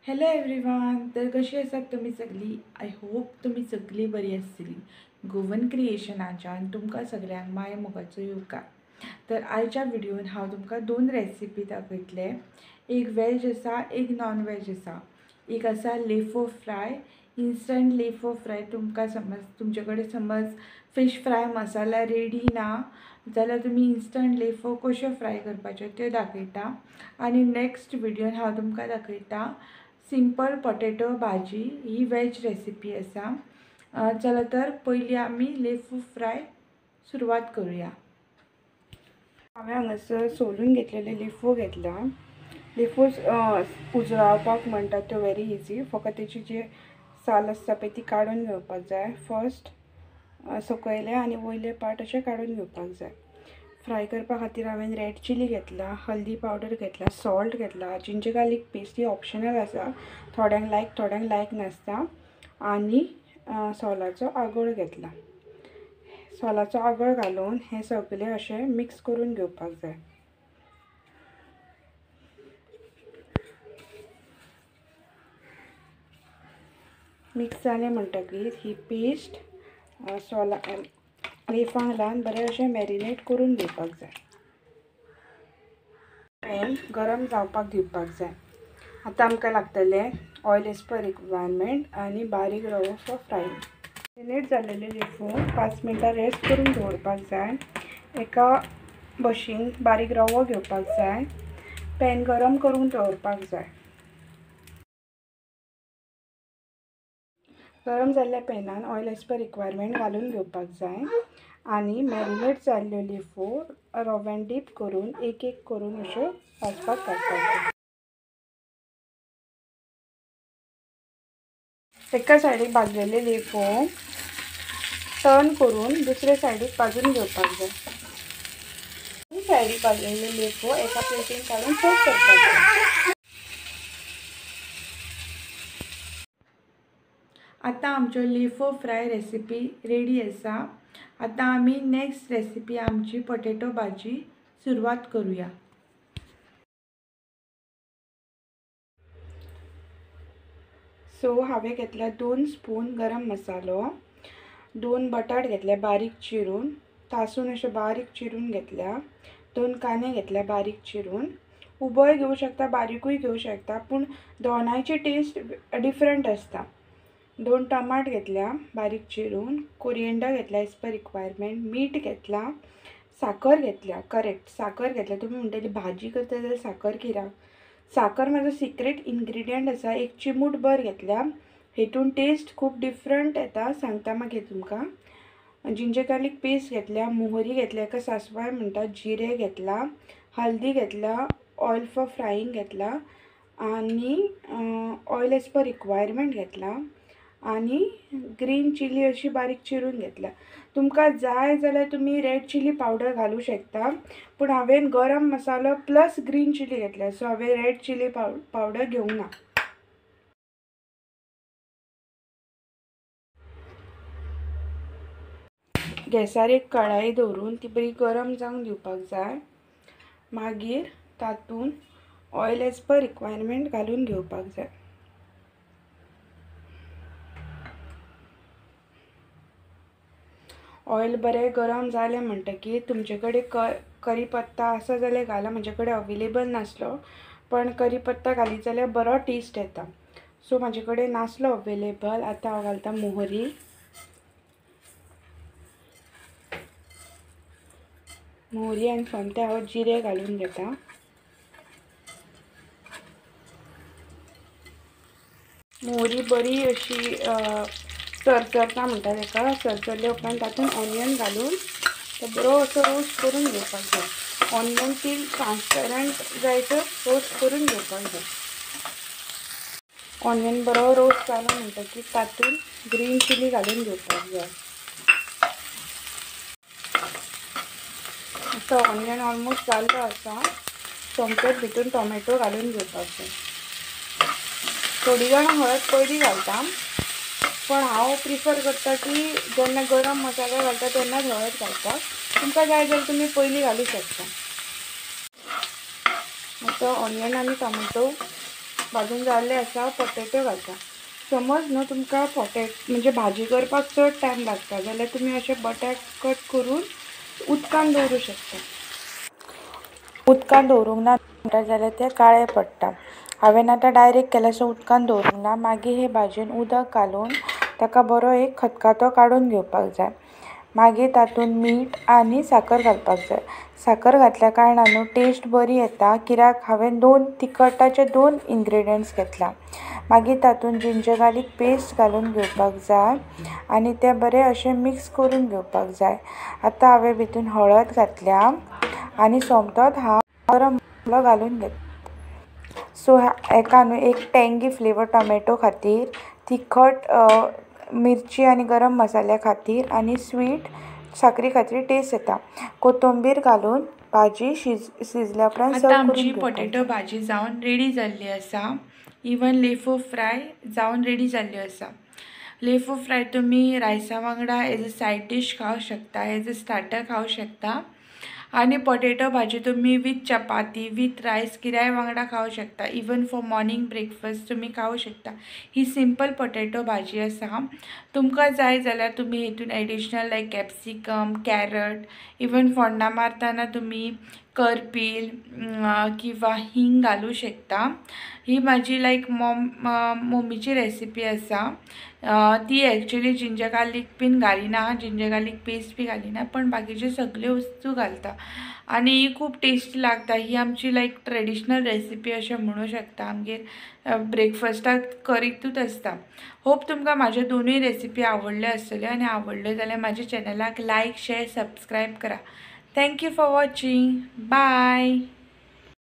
Hello everyone, तर कशी आसात तुमी सगळी? I hope तुमी सगळी बरी आसतली। गोवन क्रिएशनाच्यान तुमकां सगळ्यांक माय मोगाचो येवकार। तर आयच्या व्हिडियोन हांव तुमकां दोन रेसिपी दाखयतले। एक वेज आसा, एक नॉन वेज आसा। एक आसा लेफो फ्राय, इन्स्टंट लेफो फ्राय। तुमकां समज तुमचे कडेन समज फिश फ्राय मसाला रेडी ना जाल्यार तुमी इन्स्टंट लेफो कश्यो फ्राय करपाच्यो त्यो दाखयता। आनी नेक्स्ट व्हिडियोन हांव तुमकां दाखयता सिंपल पोटेटो भाजी, ही वेज रेसिपी आसा। चला तर पयली आमी लेफो फ्राय सुरवात करूया। हांवें हांगासर सोलून घेतलेले लेफो घेतला। लेफो उजळावपाक म्हणटात त्यो वेरी इजी, फकत तेची जी साल आसता पळय ती काडून घेवपाक जाय। फर्स्ट सकयले आनी वयले पार्ट अशें काडून घेवपाक जाय। फ्राय करपा खातीर हांवें रेड चिली घेतला, हल्दी पावडर घेतला, सॉल्ट घेतला, जिंजर गार्लिक पेस्ट ही ऑप्शनल आसा, थोड्यांक लायक थोड्यांक लायक नासता, आनी सोलाचो आगोळ घेतला। सोलाचो आगोळ घालून हें सगळें अशें मिक्स करून घेवपाक जाय। मिक्स जालें म्हणटकीर ही पेस्ट सोला लेफांक लावन बरें अशें मॅरिनेट करून घेवपाक जाय। पॅन गरम जावपाक दिवपाक जाय। आतां आमकां लागतलें ऑयल एज पर रिक्वायरमेंट आनी बारीक रवो फॉर फ्रायिंग। मॅरिनेट जाल्लेले लेफो 5 मिनटां रेस्ट करून दवरपाक जाय। एका बशीन बारीक रवो घेवपाक जाय। पॅन गरम करून दवरपाक जाय। गरम जाल्ल्या पॅनान ऑयल एज पर रिक्वायरमेंट घालून घेवपाक जाय आनी मॅरिनेट जाल्ल्यो लेफो रव्यान डीप करून एक एक करून अश्यो भाजपाक घालपाक जाय। एका सायडीक भाजलेले लेफो टर्न करून दुसरे सायडीक भाजून घेवपाक जाय। सायडीक भाजलेले लेफो एका प्लेटीन काडून सर्व करपाक जाय। आतां आमच्यो लेफो फ्राय रेसिपी रेडी आसा। आतां आमी नेक्स्ट रेसिपी आमची पोटेटो भाजी सुरवात करूया। सो हांवें घेतल्या 2 स्पून गरम मसालो, 2 बटाट घेतल्या बारीक चिरून, तासून अशें बारीक चिरून घेतल्या, 2 कांदे घेतल्या बारीक चिरून। उबोय घेवं शकता, बारीकूय घेवं शकता, पूण दोनायची टेस्ट डिफरंट आसता। 2 टमाट घेतल्या बारीक चिरून, कोरिएंडर घेतला एज पर रिक्वायरमेंट, मीठ घेतला, साखर घेतल्या, करेक्ट साखर घेतल्या। तुमी म्हणटली भाजी करता जाल्यार साखर कित्याक? साखर म्हाजो सिक्रेट इन्ग्रिडियंट आसा। एक चिमूटभर घेतल्या, हेतून टेस्ट खूब डिफरंट येता, सांगता मागीर तुमकां। जिंजर गार्लिक पेस्ट घेतल्या, मोहरी घेतल्या, एका सासवाय म्हणटा, जिरे घेतला, हल्दी घेतला, ऑयल फॉर फ्रायिंग घेतला आनी ऑयल एज पर रिक्वायरमेंट घेतला आनी ग्रीन चिली अशी बारीक चिरून घेतल्या। तुमकां जाय जाल्यार तुमी रेड चिली पावडर घालूं शकता, पूण हांवें गरम मसालो प्लस ग्रीन चिली घेतल्या, सो हांवें रेड चिली पावडर घेवंक ना। गॅसार एक कढाई दवरून ती बरी गरम जावंक दिवपाक जाय। मागीर तातूंत ऑयल एज पर रिक्वायरमेंट घालून घेवपाक जाय। ऑयल बरें गरम जालें म्हणटकीर तुमचे कडेन करी पत्ता आसा जाल्यार घाला, म्हजे कडेन अवेलेबल नासलो, पण करी पत्ता घालीत जाल्यार बरो टेस्ट येता। सो म्हजे कडेन नासलो अवेलेबल। आतां हांव घालता मोहरी, मोहरी आनी सोमतें हांव जिरें घालून घेता। मोहरी बरी अशी चरचरता म्हणटा तेका, चरचरले उपरांत तातूंत ऑनियन घालून तो बरो असो रोस्ट करून घेवपाक जाय। ऑनियन ती ट्रान्सपेरंट जायसर रोस्ट करून घेवपाक जाय। ऑनियन बरो रोस्ट जालो म्हणटकीर तातूंत ग्रीन चिली घालून घेवपाक जाय। आतां ऑनियन ऑलमोस्ट जाल्लो आसा, सोमतेच भितून टोमॅटो घालून घेवपाक जाय। थोडी जाणां हळद पयलीं घालता, पण हांव प्रिफर करता की जेन्ना गरम मसालो घालता तेन्नाच हळद घालपाक। तुमकां जाय जाल्यार तुमी पयलीं घालूं शकता। आतां ऑनियन आनी टोमॅटो भाजून जाल्ले आसा पोटेटो घालता. समज न्हू तुमकां पोटेटो म्हणजे भाजी करपाक चड टायम लागता जाल्यार तुमी अशें बटाट कट करून उदकान दवरूं शकता. उदकान दवरूंक ना जाल्यार ते काळे पडटा. हांवें आतां डायरेक्ट केलें सो उदकान दवरूंक ना. मागीर हे भाजयेन उदक घालून ताका बरो एक खतखतो काडून घेवपाक जाय. मागीर तातूंत मीठ आनी साकर घालपाक जाय. साकर घातल्या कारणान न्हू टेस्ट बरी येता, कित्याक हांवें 2 तिखटाचे 2 इन्ग्रिडियंट्स घेतला. मागीर तातूंत जिंजर गार्लीक पेस्ट घालून घेवपाक जाय आनी तें बरें अशें मिक्स करून घेवपाक जाय. आतां हांवें भितून हळद घातल्या आनी सोमतोच हांव गरम मसालो घालून घेतला. सो हेका न्हू एक टेंगी फ्लेवर टोमॅटो खातीर, तिखट मिरची आनी गरम मसाल्या खातीर आनी स्वीट साकरी खातीर टेस्ट येता. कोथंबीर घालून भाजी शिजल्या उपरांत आतां आमची पोटेटो भाजी जावन रेडी जाल्ली आसा. इवन लेफो फ्राय जावन रेडी जाल्ली आसा. लेफो फ्राय तुमी रायसा वांगडा एज अ सायड डीश खावंक शकता, एज अ स्टार्टर खावंक शकता. आनी पोटेटो भाजी तुमी वीथ चपाती, वीथ रायस कित्याय वांगडा खावंक शकता. इवन फॉर मॉर्निंग ब्रेकफास्ट तुमी खावंक शकता. ही सिंपल पोटेटो भाजी आसा. तुमकां जाय जाल्यार तुमी हितून additional like capsicum, carrot, even फोण्णां मारतना तुमी करपील किंवा हिंग घालूं शकता. ही म्हाजी लायक मम्मीची रेसिपी आसा. ती एक्चुली जिंजर गार्लीक बीन घालिना, जिंजर गार्लीक पेस्ट बी घालिना, पण बाकीच्यो सगल्यो वस्तू घालता आनी ही खूब टेस्टी लागता. ही आमची लायक ट्रेडिशनल रेसिपी अशें म्हणूं शकता. आमगेर ब्रेकफास्टाक करीतूच आसता. होप तुमकां म्हाज्यो दोनूय रेसिपी आवडल्यो आसतल्यो आनी आवडल्यो जाल्यार म्हाज्या चॅनलाक लायक, शेर, सबस्क्रायब करा. Thank you for watching. Bye.